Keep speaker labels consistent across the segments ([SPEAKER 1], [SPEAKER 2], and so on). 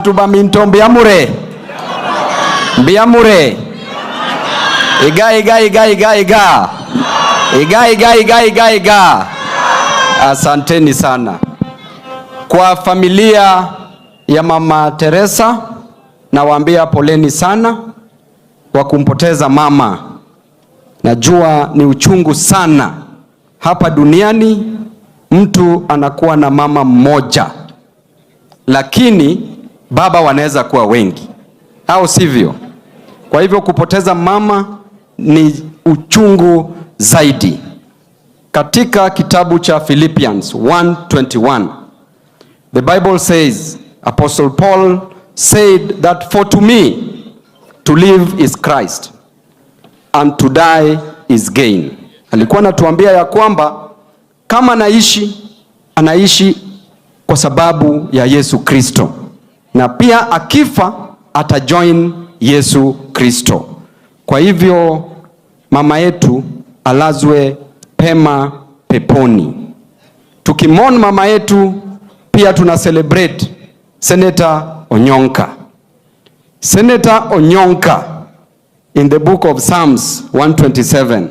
[SPEAKER 1] Tuba mbiamure mbiamure iga iga iga iga iga iga iga iga iga iga. Asanteni sana kwa familia ya Mama Teresa, nawaambia poleni sana kwa kumpoteza mama. Najua ni uchungu sana. Hapa duniani mtu anakuwa na mama mmoja, lakini baba wanaweza kuwa wengi, au sivyo? Kwa hivyo kupoteza mama ni uchungu zaidi. Katika kitabu cha Philippians 1:21, the Bible says, Apostle Paul said that, "For to me to live is Christ and to die is gain." Alikuwa anatuambia ya kwamba kama anaishi, anaishi kwa sababu ya Yesu Kristo, na pia akifa atajoin Yesu Kristo. Kwa hivyo mama yetu alazwe pema peponi. Tukimourn mama yetu, pia tuna celebrate Senator Onyonka. Senator Onyonka, in the book of Psalms 127,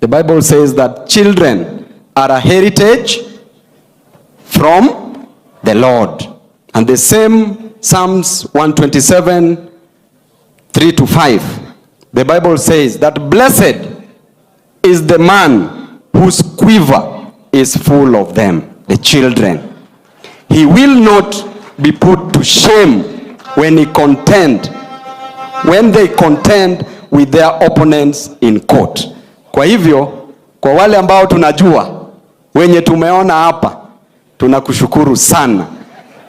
[SPEAKER 1] the Bible says that children are a heritage from the Lord. And the same Psalms 127, 3 to 5, the Bible says that blessed is the man whose quiver is full of them, the children. He will not be put to shame when they contend with their opponents in court. Kwa hivyo, kwa wale ambao tunajua, wenye tumeona hapa, tunakushukuru sana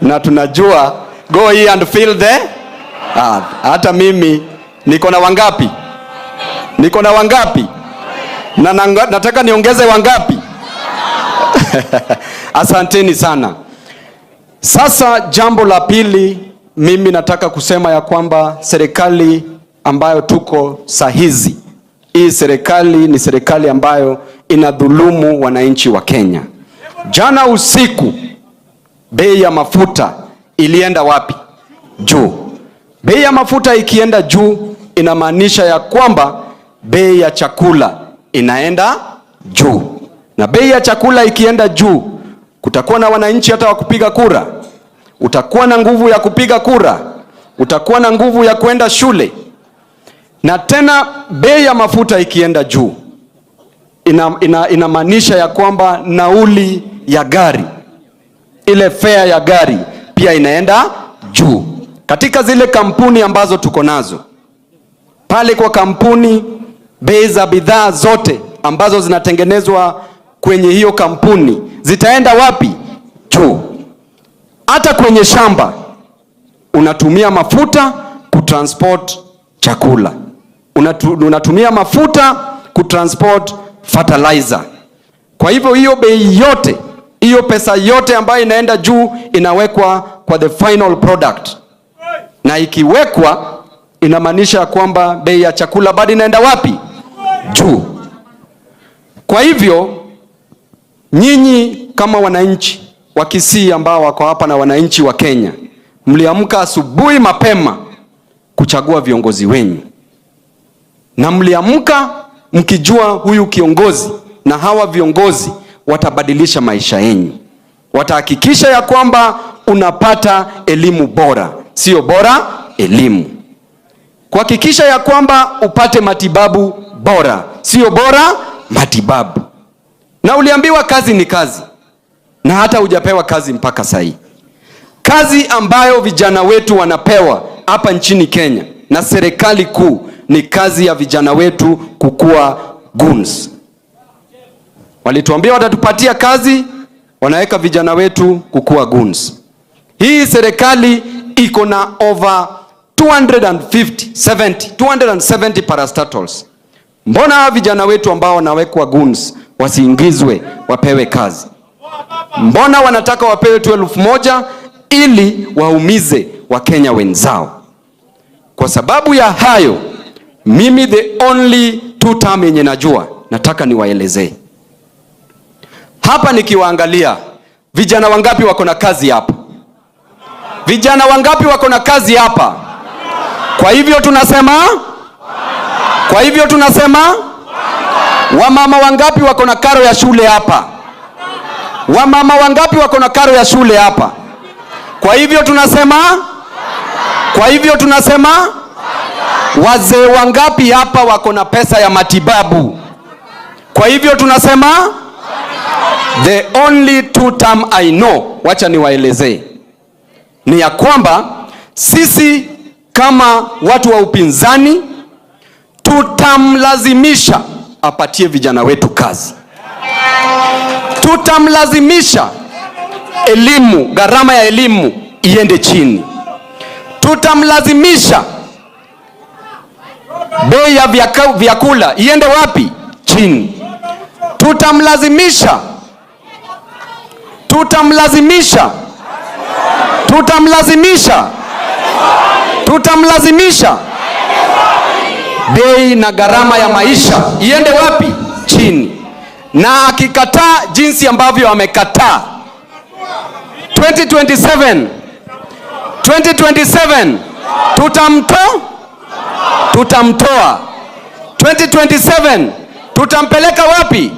[SPEAKER 1] na tunajua, go ye and fill the earth. Hata mimi niko na wangapi? Niko na wangapi? Na nataka niongeze wangapi? Asanteni sana. Sasa jambo la pili, mimi nataka kusema ya kwamba serikali ambayo tuko sahizi, hii serikali ni serikali ambayo inadhulumu wananchi wa Kenya. Jana usiku bei ya mafuta ilienda wapi? Juu. Bei ya mafuta ikienda juu inamaanisha ya kwamba bei ya chakula inaenda juu, na bei ya chakula ikienda juu, kutakuwa na wananchi hata wa kupiga kura? Utakuwa na nguvu ya kupiga kura? Utakuwa na nguvu ya kwenda shule? Na tena bei ya mafuta ikienda juu inamaanisha ya kwamba nauli ya gari, ile fare ya gari pia inaenda juu. Katika zile kampuni ambazo tuko nazo pale kwa kampuni, bei za bidhaa zote ambazo zinatengenezwa kwenye hiyo kampuni zitaenda wapi? Juu. Hata kwenye shamba unatumia mafuta kutransport chakula, unatumia mafuta kutransport fertilizer. Kwa hivyo hiyo bei yote, hiyo pesa yote ambayo inaenda juu inawekwa kwa the final product, na ikiwekwa inamaanisha kwamba bei ya chakula bado inaenda wapi? Juu. Kwa hivyo nyinyi kama wananchi wa Kisii ambao wako hapa na wananchi wa Kenya, mliamka asubuhi mapema kuchagua viongozi wenyu, na mliamka mkijua huyu kiongozi na hawa viongozi watabadilisha maisha yenu, watahakikisha ya kwamba unapata elimu bora, sio bora elimu, kuhakikisha ya kwamba upate matibabu bora, sio bora matibabu. Na uliambiwa kazi ni kazi, na hata hujapewa kazi mpaka sahii. Kazi ambayo vijana wetu wanapewa hapa nchini Kenya na serikali kuu ni kazi ya vijana wetu kukua goons. Walituambia watatupatia kazi, wanaweka vijana wetu kukua goons. Hii serikali iko na over 250, 70, 270 parastatals. Mbona hawa vijana wetu ambao wanawekwa goons wasiingizwe wapewe kazi? Mbona wanataka wapewe tu 1,000 ili waumize Wakenya wenzao? Kwa sababu ya hayo, mimi the only two term yenye najua, nataka niwaelezee hapa. Nikiwaangalia, vijana wangapi wako na kazi hapa? Vijana wangapi wako na kazi hapa? Kwa hivyo tunasema, kwa hivyo tunasema, wamama wangapi wako na karo ya shule hapa? Wamama wangapi wako na karo ya shule hapa? Kwa hivyo tunasema, kwa hivyo tunasema, wazee wangapi hapa wako na pesa ya matibabu? Kwa hivyo tunasema, the only two term I know, wacha niwaelezee, ni ya kwamba sisi kama watu wa upinzani tutamlazimisha apatie vijana wetu kazi, tutamlazimisha elimu, gharama ya elimu iende chini, tutamlazimisha bei ya vyakula iende wapi? Chini. Tutamlazimisha, tutamlazimisha, tutamlazimisha, tutamlazimisha bei na gharama ya maisha iende wapi? Chini. Na akikataa jinsi ambavyo amekataa, 2027, 2027 tutamtoa. 2027 tutampeleka wapi?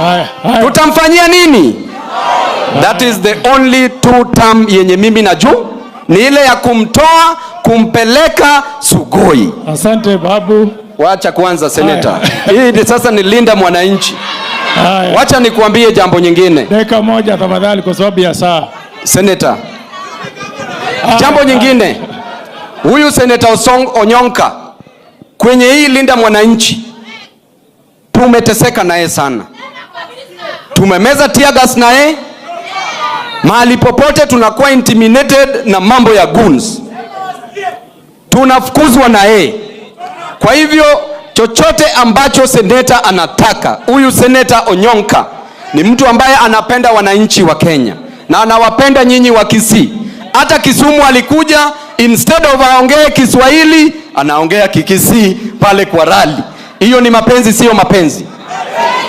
[SPEAKER 2] Haya, haya.
[SPEAKER 1] Tutamfanyia nini? That is the only two term yenye mimi najua ni ile ya kumtoa, kumpeleka Sugoi.
[SPEAKER 2] Asante, Babu.
[SPEAKER 1] Wacha kwanza, seneta. Hii ni sasa ni Linda Mwananchi.
[SPEAKER 2] Haya.
[SPEAKER 1] Wacha nikuambie jambo nyingine.
[SPEAKER 2] Dakika moja tafadhali kwa sababu ya saa.
[SPEAKER 1] Seneta. Jambo nyingine, huyu Seneta Osong Onyonka kwenye hii Linda Mwananchi tumeteseka naye sana, tumemeza tear gas naye mahali popote, tunakuwa intimidated na mambo ya goons, tunafukuzwa na yeye. Kwa hivyo chochote ambacho seneta anataka, huyu Seneta Onyonka ni mtu ambaye anapenda wananchi wa Kenya na anawapenda nyinyi wa Kisii. Hata Kisumu alikuja, instead of aongee Kiswahili anaongea Kikisii pale kwa rally. Hiyo ni mapenzi, siyo mapenzi?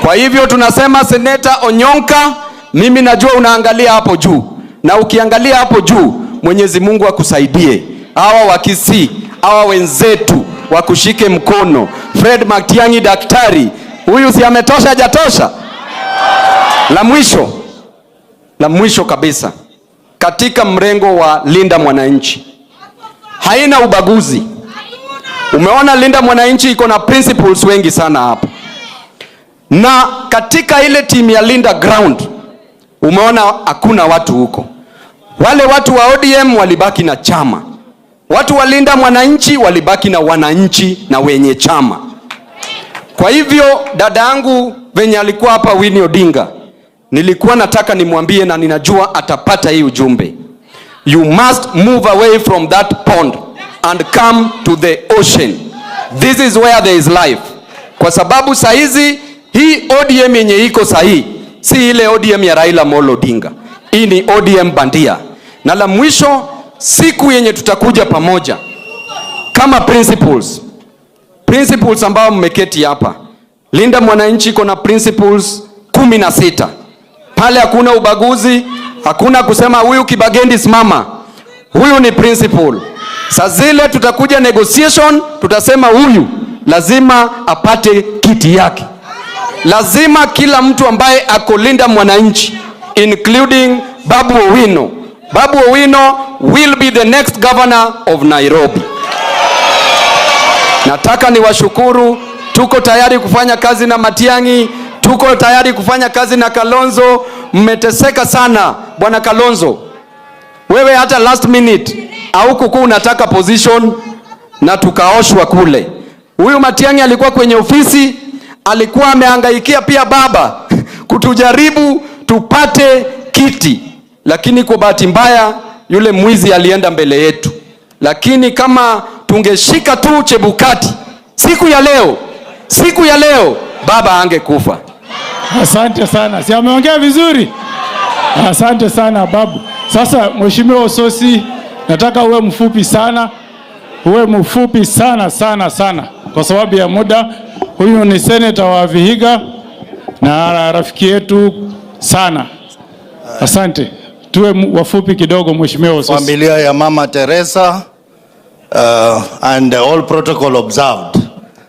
[SPEAKER 1] Kwa hivyo tunasema Seneta Onyonka, mimi najua unaangalia hapo juu, na ukiangalia hapo juu, Mwenyezi Mungu akusaidie. Hawa wa Kisii, hawa wenzetu wakushike mkono. Fred Matiang'i daktari, huyu si ametosha? Hajatosha? La mwisho, la mwisho kabisa, katika mrengo wa Linda Mwananchi haina ubaguzi. Umeona Linda Mwananchi iko na principals wengi sana hapa, na katika ile timu ya Linda Ground umeona hakuna watu huko. Wale watu wa ODM walibaki na chama, watu wa Linda Mwananchi walibaki na wananchi na wenye chama. Kwa hivyo dada yangu venye alikuwa hapa Winnie Odinga, nilikuwa nataka nimwambie na ninajua atapata hii ujumbe. You must move away from that pond and come to the ocean. This is where there is life. Kwa sababu saizi hii ODM yenye iko sahi si ile ODM ya Raila Amolo Odinga. Hii ni ODM bandia. Na la mwisho, siku yenye tutakuja pamoja kama principals, principals ambao mmeketi hapa, Linda Mwananchi iko na principles 16. Pale hakuna ubaguzi, hakuna kusema huyu Kibagendi simama, huyu ni principal. Saa zile tutakuja negotiation, tutasema huyu lazima apate kiti yake. Lazima kila mtu ambaye ako Linda Mwananchi, including Babu Owino. Babu Owino will be the next governor of Nairobi. Nataka niwashukuru, tuko tayari kufanya kazi na Matiang'i, tuko tayari kufanya kazi na Kalonzo. Mmeteseka sana, bwana Kalonzo, wewe hata last minute haukukuwa unataka position na tukaoshwa kule. Huyu Matiang'i alikuwa kwenye ofisi, alikuwa amehangaikia pia baba kutujaribu tupate kiti, lakini kwa bahati mbaya yule mwizi alienda mbele yetu. Lakini kama tungeshika tu Chebukati siku ya leo, siku ya leo baba angekufa.
[SPEAKER 2] Asante sana. Si ameongea vizuri? Asante sana, Babu. Sasa Mheshimiwa Osotsi, nataka uwe mfupi sana, uwe mfupi sana sana sana kwa sababu ya muda. Huyu ni seneta wa Vihiga na rafiki yetu sana. Asante. Tuwe wafupi kidogo, Mheshimiwa Osotsi.
[SPEAKER 3] Familia ya Mama Teresa and all protocol observed.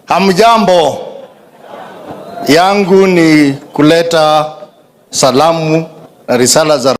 [SPEAKER 3] Hamjambo, yangu ni kuleta salamu na risala za